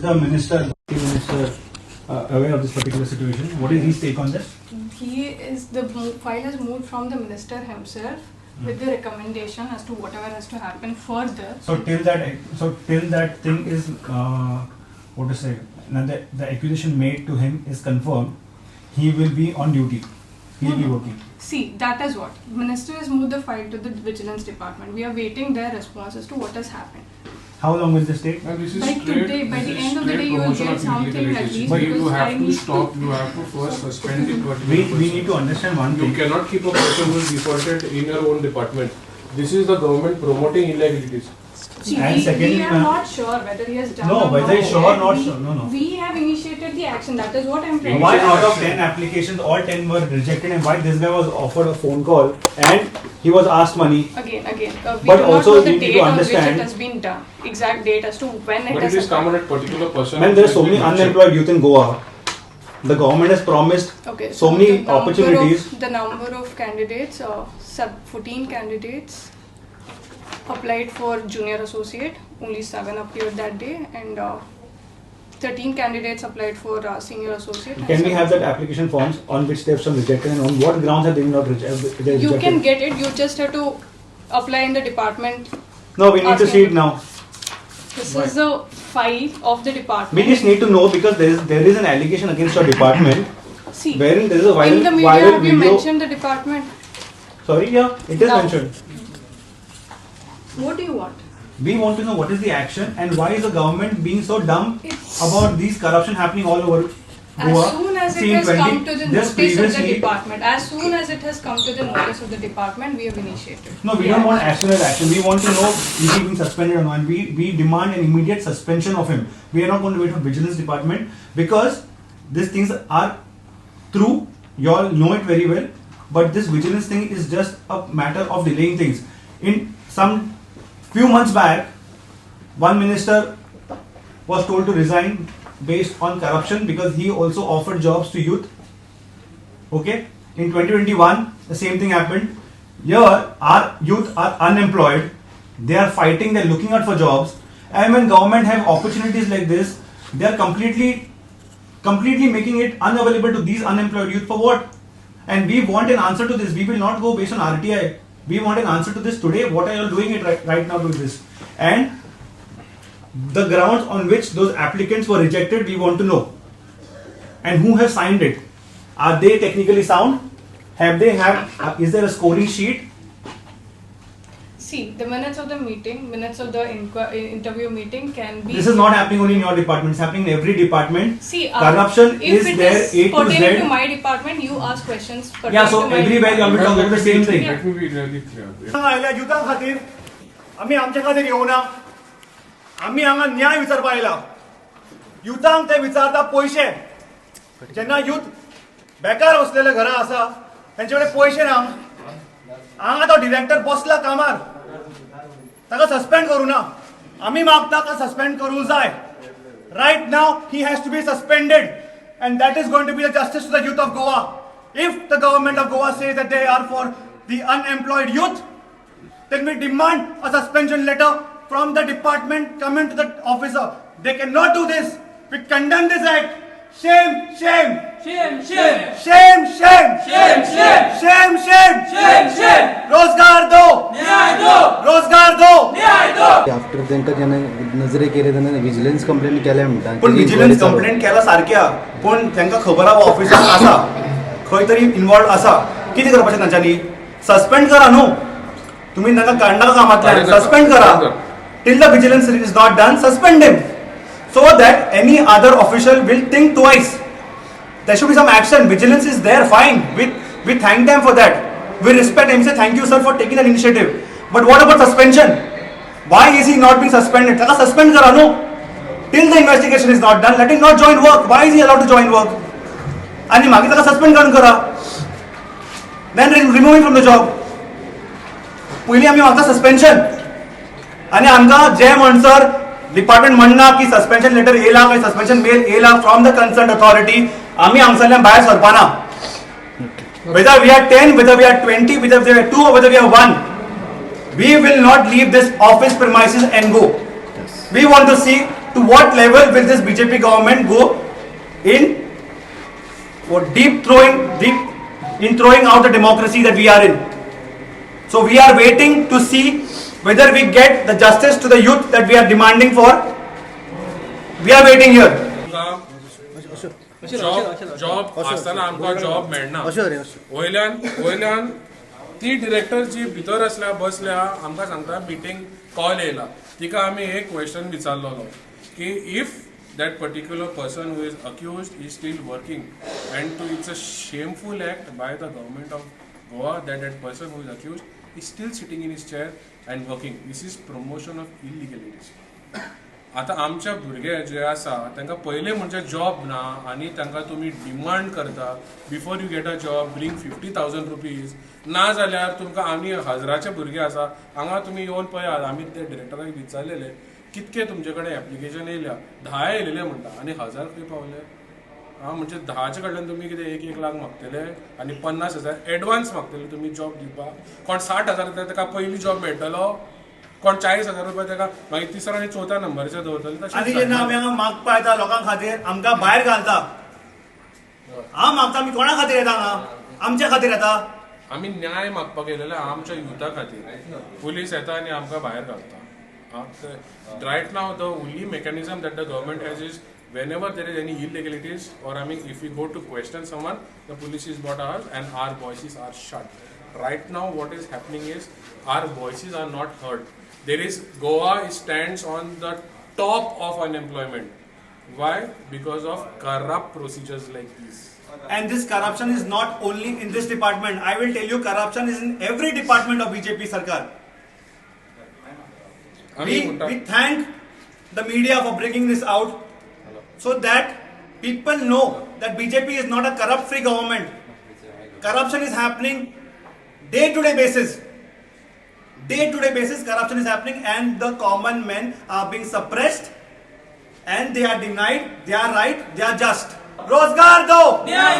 Is the minister aware of this particular situation? What is his take on this? He is the file has moved from the minister himself with the recommendation as to whatever has to happen further. So till that thing is what to say? Now the accusation made to him is confirmed. He will be on duty. He will be working. See, that is what minister has moved the file to the vigilance department. We are waiting their response as to what has happened. How long will this take? And this is By straight, today, by this the is end of the straight day, you will promotion get of something at illegalities. least You because have I to need stop, to. you have to first suspend the particular We person. need to understand one You thing. cannot keep a person who is defaulted in your own department. This is the government promoting illegalities. See, And secondly, we are ma'am- not sure whether he has done No, or whether not. he's sure or not We- sure, no, no. We have initiated the action. That is what I'm trying Why to say. out of 10 applications, all 10 were rejected, and why this guy was offered a phone call and he was asked money? Again, we But do not also know the we need to date on which it understand- has been done. Exact date as to when it But has it is happened. come on a particular person. Man, there are so who has many been mentioned. unemployed youth in Goa. The government has promised Okay, so many the number opportunities. The number of candidates, sub 14 candidates applied for junior associate. Only 7 appeared that day, and 13 candidates applied for senior associate. And Can we seven- have that application forms on which they have some rejected and on what grounds have they not rejected? You can get it. You just have to apply in the department. No, we need to asking see it now. This is the file of the department. We just need to know because there is an allegation against your department See, wherein there is a viral, in the media, viral have you video. mentioned the department? Sorry, yeah, it is No. mentioned. What do you want? We want to know what is the action and why is the government being so dumb It's- about these corruption happening all over Goa. As soon as it See, in has 20 come to the just notice of the previously- department, as soon as it has come to the notice of the department, we have initiated. No, we don't want as soon as action. We want to know is he being suspended or not. And we demand an immediate suspension of him. We are not going to wait for vigilance department because these things are true. You all know it very well. But this vigilance thing is just a matter of delaying things. In some few months back, one minister was told to resign based on corruption because he also offered jobs to youth. Okay, in 2021, the same thing happened. Here, our youth are unemployed. They are fighting. They're looking out for jobs. And when government have opportunities like this, they are completely making it unavailable to these unemployed youth for what? And we want an answer to this. We will not go based on RTI. We want an answer to this today. What are you all doing it right now to this? And the grounds on which those applicants were rejected, we want to know. And who has signed it? Are they technically sound? Have they have? Is there a scoring sheet? See, the minutes of the meeting, minutes of the interview meeting can be. This is not happening only in your department. It's happening in every department. See, corruption if is it there is A to pertaining Z. to my department, you ask questions. Yeah, pertaining so to my everywhere you all will talk about the same thing. Let me be really clear. हांगा आयल्या युथा खातीर आमी आमच्या खातीर येवना आमी हांगा न्याय विचारपा आयला युथांक ते विचारता पयशे जेन्ना युथ बेकार बसलेले घरा आसा तेंचे कडेन पयशे ना हांगा तो डिरेक्टर बसला कामार ताका सस्पेंड करूं ना आमी मागता ताका सस्पेंड करूं जाय. Right now he has to be suspended and that is going to be the justice to the youth of Goa. If the government of Goa says that they are for the unemployed youth, then we demand a suspension letter from the department coming to the officer. They cannot do this. We condemn this act. Shame, shame. Shame, shame, Shame, shame. Shame, shame. Shame, shame. Shame, shame. रोजगार दो. न्याय दो, रोजगार दो. न्याय दो. After तांकां जेन्ना नजरे केले तेन्ना vigilance complain केल्या म्हणटा. पण विजिलन्स कंप्लेंट केला सारक्या पूण तांकां खबर आहा ऑफिसर आसा खंय तरी इन्वॉल्व आसा कितें करपाचें तांच्यांनी सस्पेंड करा न्हू तुमी तांकां काडनाका कामांतल्यान सस्पेंड करा. Till the vigilance is not done, suspend him so that any other official will think twice. There should be some action. Vigilance is there, fine. We thank them for that. We respect him, say thank you sir for taking that initiative. But what about suspension? Why is he not being suspended? ताका suspend करा न्हू. Till the investigation is not done, let him not join work. Why is he allowed to join work? आनी मागीर ताका suspend काडून करा, then remove him from the job. पयलीं आमी मागता सस्पेन्शन आनी आमकां जे म्हणसर डिपार्टमेंट म्हणना की सस्पेन्शन लेटर येयला काय सस्पेन्शन मेल येयला फ्रॉम the concern authority, आमी हांगसरल्यान भायर सरपाना. Whether we are 10, whether we are 20, whether we are 2 or whether we are 1, we will not leave this office premises and go. We want to see to what level will this BJP government go in deep in throwing out the democracy that we are in. So we are waiting to see whether we get the justice to the youth that we are demanding for. We are waiting here. Job job आसतना आमकां job मेळना. अशें रे, अशें. वयल्यान वयल्यान ती director जी भितर आसल्या बसल्या, आमकां सांगता मिटींग कॉल येयला. तिका आमी एक क्वेश्चन विचारलेलो की if that particular person who is accused is still working, and to it's a shameful act by the government of Goa that that person who is accused is still sitting in his chair and working. This is promotion of illegalities. आतां आमच्या भुरगे जे आसा तांकां पयलें म्हणजे job ना आनी तांकां तुमी डिमांड करता, before you get a job, bring ₹50,000, ना जाल्यार तुमकां आमी हजराचे भुरगे आसा हांगा, तुमी येवन पळयात. आमी ते डिरेक्टराक विचारलेले, कितके तुमचे कडेन एप्लिकेशन येयल्या? 10 येयलेले म्हणटा आनी 1000 खंय पावले? आं, म्हणजे 10च्या कडल्यान तुमी कितें एक एक लाख मागतले आनी 50,000 एडवान्स मागतले तुमी जॉब दिवपाक? कोण 60,000 दिता ताका पयली जॉब मेळटलो, कोण 40,000 रुपया ताका मागीर तिसरो आनी चवथ्या नंबराचेर दवरतले. तशें आनी जेन्ना आमी हांगा मागपा येता लोकां खातीर, आमकां भायर घालता. हांव मागता, आमी कोणा खातीर येता हांगा? आमच्या खातीर येता. आमी न्याय मागपाक येयलेले आमच्या युथा खातीर. पुलीस येता आनी आमकां भायर घालता. Right now the only mechanism that the government has is whenever there is any illegalities or, I mean, if we go to question someone, the police is brought us and our voices are shut. Right now what is happening is our voices are not heard. There is Goa stands on the top of unemployment. Why? Because of corrupt procedures like these. And this corruption is not only in this department. I will tell you, corruption is in every department of BJP Sarkar. आमी म्हणटा We thank the media for bringing this out so that people know that BJP is not a corrupt free government. Corruption is happening day to day basis. Day to day basis, corruption is happening, and the common men are being suppressed and they are denied, they are right, they are just. रोजगार दो. न्याय.